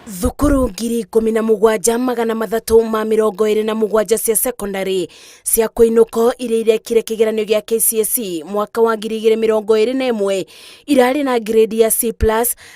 Thukuru 17,327 cia cekondarĩ cia kũinũko iria irekire kĩgeranio gĩa KCSE mwaka wa 2021 irarĩ na grade ya C+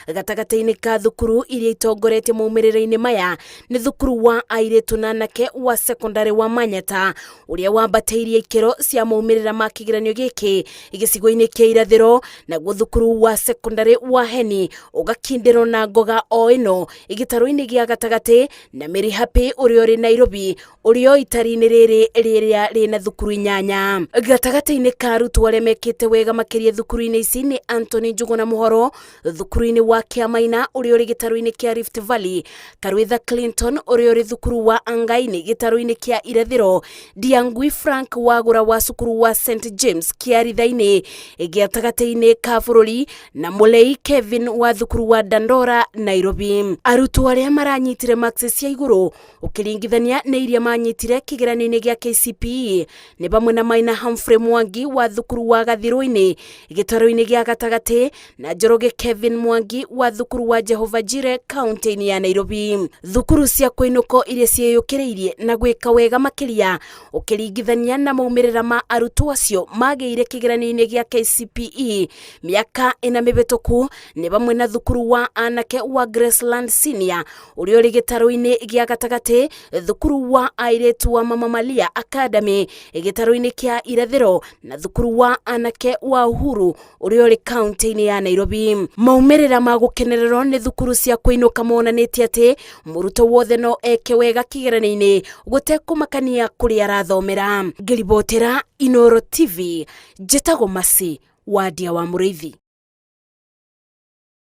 gatagatĩ-inĩ ka thukuru iria itongoretie maumĩrĩra-inĩ maya nĩ thukuru wa airĩtu na anake wa cekondarĩ wa Manyata ũrĩa wambatĩirie ikĩro cia maumĩrĩra ma kĩgeranio gĩkĩ gĩcigo-inĩ kĩa irathĩro, naguo thukuru wa cekondarĩ wa Heni ũgakindĩrwo na ngoga o ĩno gĩtarũ-inĩ gĩa gatagatĩ, na Mary Happy ũrĩa ũrĩ Nairobi ũrĩ o itari-inĩ rĩrĩ rĩrĩa rĩna thukuru inyanya. Gatagatĩ-inĩ ka arutwo arĩa mekĩte wega makĩria thukuru-inĩ ici nĩ Anthony Njuguna Mũhoro thukuru-inĩ wa Kĩamaina ũrĩa ũrĩ gĩtarũ-inĩ kĩa Rift Valley, Karwitha Clinton ũrĩa ũrĩ thukuru wa Angaini gĩtarũ-inĩ kĩa Irathĩro, Ndiangui Frank Wagũra wa cukuru wa St James Kĩaritha-inĩ gĩatagatĩ-inĩ ka bũrũri na Mũlei Kevin wa thukuru wa Dandora Nairobi. Arutwo arĩa maranyitire marks cia igũrũ ũkĩringithania na iria manyitire kĩgeranio-inĩ gĩa KCPE nĩ vamwe na Maina Humphrey Mwangi wa thukuru wa Gathirũ-inĩ gĩtarũ-inĩ gĩa gatagatĩ na Njoroge Kevin Mwangi wa thukuru wa Jehova Jire kaunti-inĩ ya Nairobi. Thukuru cia kũinũko iria ciĩyũkĩrĩirie na gwĩka wega makĩria ũkĩringithania na maumĩrĩra ma arutwo acio magĩire kĩgeranio-inĩ gĩa KCPE mĩaka ĩna mĩhĩtũku nĩ vamwe na thukuru wa anake wa Graceland Senior ũrĩa ũrĩ gĩtarũ-inĩ gĩa gatagatĩ, thukuru wa airĩtu wa Mama Malia Academy gĩtarũ-inĩ kĩa irathĩro na thukuru wa anake wa Uhuru ũrĩa ũrĩ kaunti-inĩ ya Nairobi. Maumĩrĩra ma gũkenererwo nĩ thukuru cia kũinũka monanĩtie atĩ mũrutwo wothe no eke wega kĩgeranio-inĩ gũtekũmakania kũrĩa arathomera. Ngĩribotera Inooro TV, njĩtagwo Mercy Wandia wa Mũrĩithi.